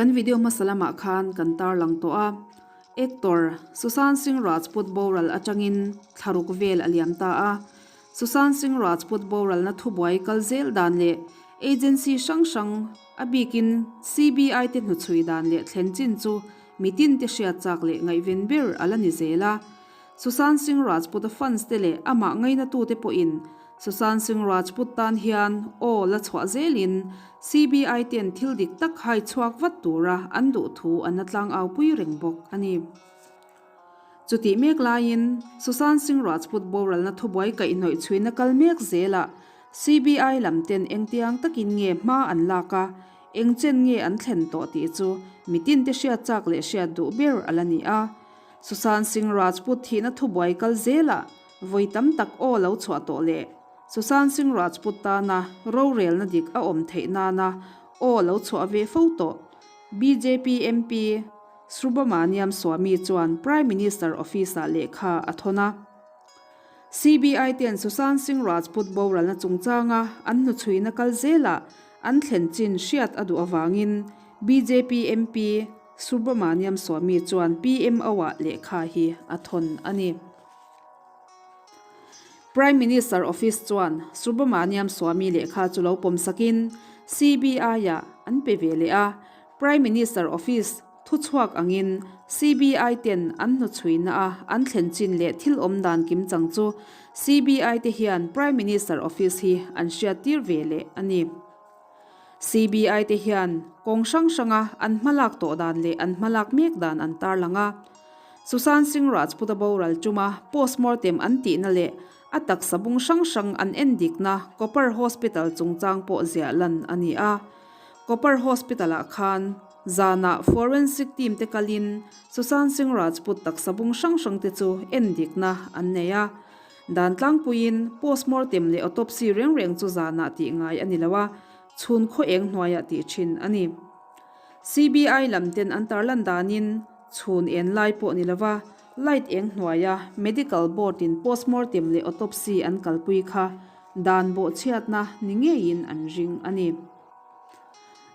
Kan video hmasa lamah khan kan tarlang tawh a, actor Sushant Singh Rajput boral atangin thlaruk vel a liam ta a. Sushant Singh Rajput boralna thubuai kal zel dan leh agency hrang hrang a bikin CBI te hnuchhui dan leh thlen chin chu mitin te hriat chak leh ngaihven ber a la ni zel a. Sushant Singh Rajput-a fans te leh amah ngainatute pawhin Sushant Singh Rajput tan hian aw la chhuah zelin CBI ten thil dik tak hai chhuak vat tura an duh thu an la tlangaupui reng bawk a ni. Chutih mek laiin Sushant Singh Rajput boralna thubuai kaihhnawih chhuina kal mek zelah CBI lam ten engtiang takin nge hma an lak a, eng chen nge an thlen tawh tih chu mitin te hriat chak leh hriat duh ber a la ni a. Sushant Singh Rajput thihna thubuai kal zelah Vawi tam tak aw lo chhuah tawh leh Sushant Singh Rajput tana rorelna dik a awm theih nana aw lo chhuah ve fo tawh. Bjp MP Subramaniam Swamy chuan Prime Minister Office-ah lehkha a thawn a. CBI ten Sushant Singh Rajput boralna chungchanga an hnuchhuina kal zelah an thlen chin hriat a duh avangin bjp MP Subramaniam Swamy chuan PMO-ah lehkha hi a thawn a ni. Prime Minister Office chuan Subramaniam Swamy lehkha chu lo pawm sakin CBI-ah an pe ve leh a. Prime Minister Office thuchhuak angin CBI ten an hnuchhuina a an thlen chin leh thil awm dan kim chang chu CBI te hian Prime Minister Office hi an hriattir ve leh a ni. CBI te hian kawng hrang hranga an hmalak tawh dan leh an hmalak mek dan an tarlang a. Sushant Singh Rajput a boral tuma postmortem an tihna leh a taksa bung hrang hrang an en dikna Copper Hospital chungchang pawh ziah lan a ni a. Copper Hospital-ah khan zanah forensic team te kalin Sushant Singh Rajput taksa bung hrang hrang te chu en dikna an nei a. Dan tlangpuiin postmortem leh autopsy reng reng chu zanah tih ngai a ni lo a, chhun khaw eng hnuaiah tih thin a ni. CBI lam ten an tarlan danin Chhun en lai pawh ni lova, light eng hnuaia medical board in postmortem leh autopsy an kalpui kha dan bawhchhiatna ni ngeiin an ring a ni.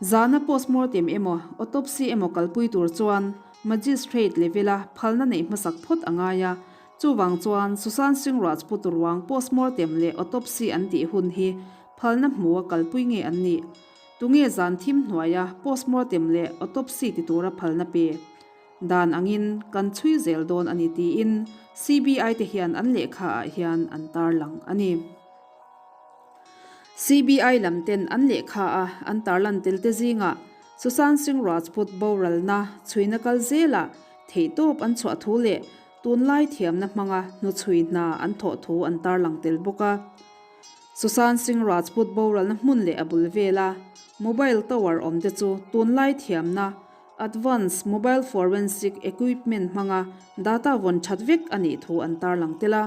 Zana postmortem emaw autopsy emaw kalpui tur chuan magistrate level-a phalna neih hmasak phawt a ngai a, chuvang chuan Sushant Singh Rajput ruang postmortem leh autopsy an tih hun hi phalna hmua kalpui nge an nih? Tunge zan thim hnuaia postmortem leh autopsy ti tura phalna pe? Dan angin kan chhui zel dawn a ni tiin CBI te hian an lehkha ah hian an tarlang a ni. CBI lam ten an lehkha a an tarlan tel te zingah Sushant Singh Rajput boralna chhuina kal zelah theihtawp an chhuah thu leh tunlai thiamna hmanga hnuchhui hna an thawh thu an tarlang tel bawk a. Sushant Singh Rajput boralna hmun leh a bul vela mobile tower awm te chu tunlai thiamna, advance mobile forensic equipment hmanga data vawn that vek a nih thu an tarlang tel a.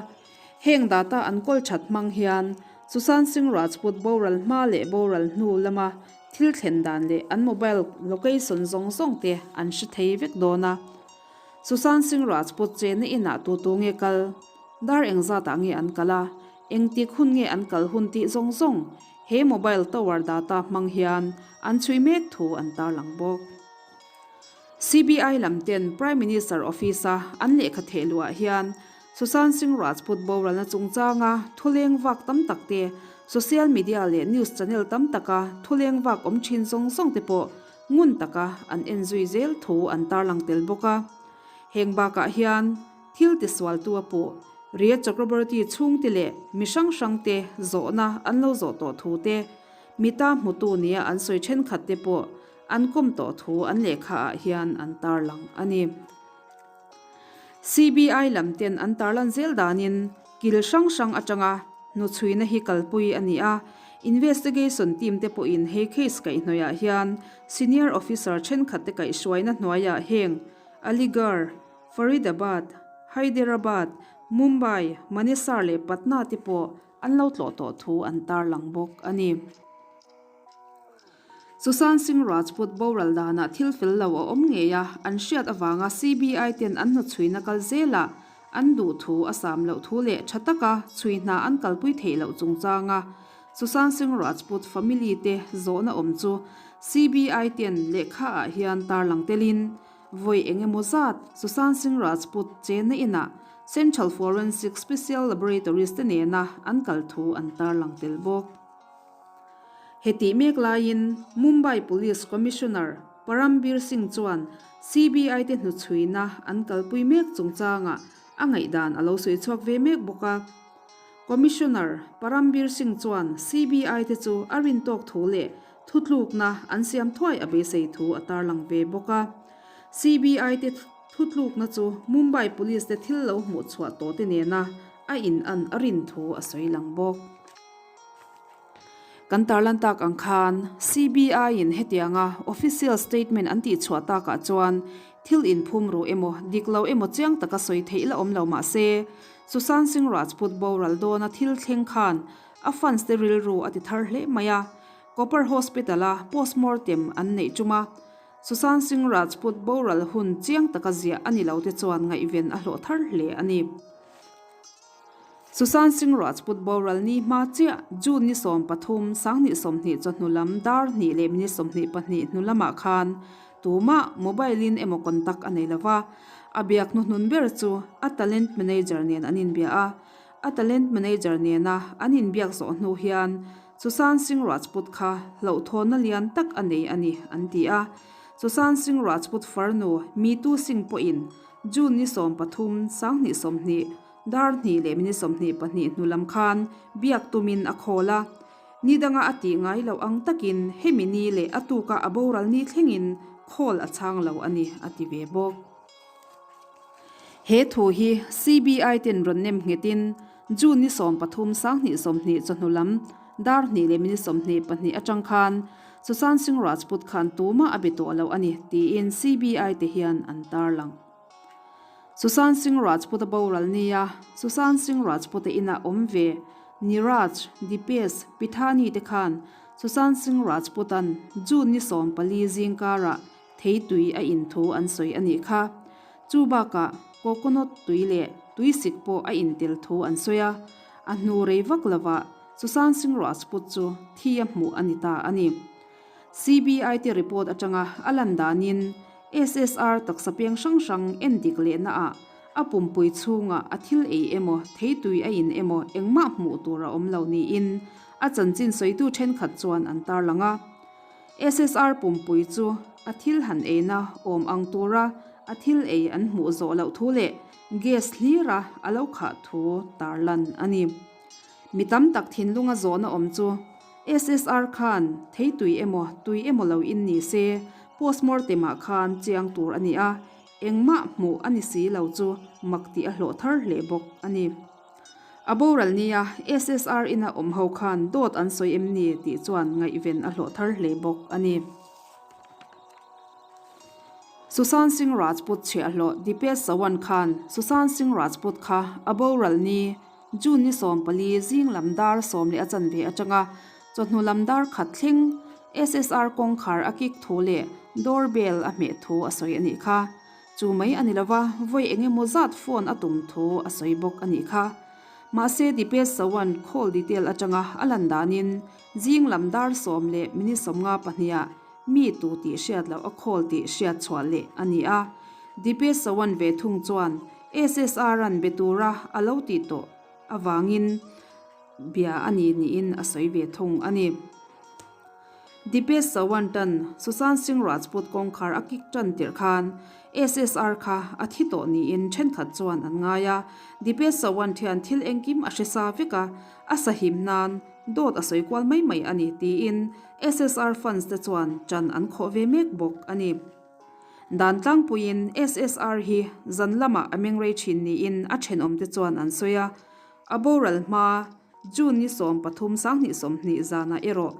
Heng data an kawl that hmang hian Sushant Singh Rajput boral hma leh boral hnu lama thil thlen dan leh an mobile location zawng zawng te an hre thei vek dawn a. Sushant Singh Rajput chenna inah tu tu nge kal? Dar engzatah nge an kal a? Engtik hun nge an kal hun tih zawng zawng he mobile tower data hmang hian an chhui mek thu an tarlang bawk. CBI lam ten Prime Minister Office-a an lehkha theh luah hian Sushant Singh Rajput boralna chungchanga thuleng vak tam tak te, social media leh news channel tam taka thuleng vak awm thin zawng zawng te pawh ngun taka an en zui zel thu an tarlang tel bawk a. Heng bakah hian thil tisualtu a puh. Riya Chakraborty chhungte leh mi hrang hrangte zawhna an lo zawh tawh thu te, mita hmutu nia an sawi thenkhat te pawh an kawm tawh thu an lehkha ah hian an tarlang a ni. CBI lam ten an tarlan zel danin kil hrang hrang atanga hnuchhuina hi kalpui a ni a, investigation team te pawhin he case kaihhnawih ah hian senior officer thenkhat te kaihhruaina hnuaiah heng Aligarh, Faridabad, Hyderabad, Mumbai, Manesar leh Patna te pawh an lo tlawh tawh thu an tarlang bawk a ni. Sushant Singh Rajput boral danah thil fel lo a awm ngei a, an hriat avanga CBI ten an hnuchhuina kal zelah an duh thu a sam loh thu leh tha taka chhui hna an kalpui theih loh chungchanga Sushant Singh Rajput family te zawhna awm chu. CBI ten lehkha ah hian tarlang telin vawi eng emaw zat Sushant Singh Rajput chenna inah Central Forensic Special Laboratories te nena an kal thu an tarlang tel bawk. Hetih mek laiin Mumbai Police Commissioner Parambir Singh chuan CBI te hnuchhuina an kalpui mek chungchangah a ngaihdan a lo sawi chhuak ve mek bawk a. Commissioner Parambir Singh chuan CBI te chu a rintawk thu leh thutlukna an siam thuai a beisei thu a tarlang ve bawk a. CBI te thutlukna chu Mumbai Police te thil lo hmuh chhuah tawh te nena a in an a rin thu a sawi lang bawk. Kan tarlan tak ang khan CBI in hetianga official statement an tih chhuah takah chuan thil inphum ru emaw dik lo emaw chiang taka sawi theih la awm lo mah se Sushant Singh Rajput boral dawna thil thleng khan a fans te rilru a ti thar hle mai a, Copper Hospital a postmortem an neih chuma Sushant Singh Rajput boral hun chiang taka ziah a ni lo te chuan ngaihven a hlawh thar hle a ni. Sushant Singh Rajput boral ni hma chiah June ni 13, 2020 chawhnu lam dar hnih leh minute 22 hnu lamah khan tumah mobile in emaw contact a nei lova, a biak hnuhnun ber chu a talent manager nen an inbia a, a talent manager nena an inbiak zawh hnu hian Sushant Singh Rajput kha hlauhthawnna lian tak a nei a ni an ti a, Sushant Singh Rajput farnu Meetu Singh pawhin June ni 13, 2020, Dar hnih leh minute 22 hnu lam khan biak tumin a khawl a, ni danga a tih ngai loh ang takin hemi ni leh a tuka a boral ni thlengin khawl a chhang lo a ni, a ti ve bawk. He thu hi CBI ten rawn nem nghetin June ni 13 2020 chawhnu lam dar hnih leh minute 22 atang khan Sushant Singh Rajput khan tumah a be tawh lo a ni tiin CBI te hian an tarlang. Sushant Singh Rajput a boral nia, Sushant Singh Rajput-a inah awm ve Niraj, Dipesh, Pithani te khan Sushant Singh Rajput-a'n June ni 14 zing karah thei tui a in thu an sawi a nih kha. Chu bakah coconut tui leh tuisik pawh a in tel thu an sawi a, a hnu rei vak lovah Sushant Singh Rajput chu thi a hmuh a ni ta a ni. CBI te report atanga a lan danin SSR taksa peng hrang hrang en dik lehna ah a pumpui chhungah a thil ei emaw theitui a in emaw engmah hmuh tur a awm lo niin a chanchin sawitu thenkhat chuan an tarlang a. SSR pumpui chu a thil han eina awm ang tura a thil ei an hmuh zawh loh thu leh gas hlira a lo khah thu tarlan a ni. Mi tam tak thinlunga zawhna awm chu SSR khan thei tui emaw tui emaw lo in ni se postmortem ah khan chiang tur a ni a, engmah hmuh a ni si lo chu mak tih a hlawh thar hle bawk a ni. A boral nia SSR ina awm ho khan dawt an sawi em ni tih chuan ngaihven a hlawh thar hle bawk a ni. Sushant Singh Rajput chhiahhlawh Dipesh Sawant khan Sushant Singh Rajput kha a boral ni June ni 14 zing lam dar sawm leh a chanve atanga chawhnu lam dar khat thleng SSR kawngkhar a kik thu leh door bell a hmeh thu a sawi a nih kha. Chu mai a ni lova, vawi eng emaw zat phone a tum thu a sawi bawk a nih kha. Mahse Dipesh Sawant call detail atanga a lan danin zing lam dar sawm leh minute 52 ah mi tu tih hriat loh a call tih hriat chhuah leh a ni a. Dipesh Sawant ve thung chuan SSR-a'n be tura a lo tih tawh avangin bia a ni niin a sawi ve thung a ni. Dipesh Sawant-a'n Sushant Singh Rajput kawngkhar a kik tan tirh khan SSR kha a thi tawh niin thenkhat chuan an ngai a. Dipesh Sawant hian thil engkim a hre sa vek a, a sahim nan dawt a sawi kual mai mai a ni tiin SSR fans te chuan ṭan an khawh ve mek bawk a ni. Dan tlangpuiin SSR hi zan lamah a mengrei thin niin a thenawmte chuan an sawi a, a boral hma June ni 13 2020 zanah erawh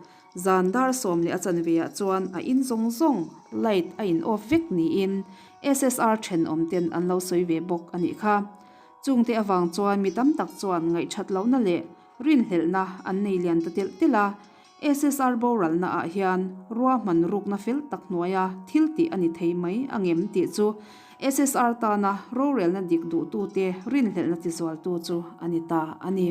zan dar sawm leh a chanveah chuan a in zawng zawng light a in off vek niin SSR thenawmten an lo sawi ve bawk a nih kha. Chungte avang chuan mi tam tak chuan ngaihthat lohna leh rinhlelhna an nei lian ta telh telh a, SSR boralna ah hian ruahman rukna fel tak hnuaia thil tih a ni thei mai angem tih chu SSR tana rorelna dik duhtute rinhlelhna tizualtu chu a ni ta a ni.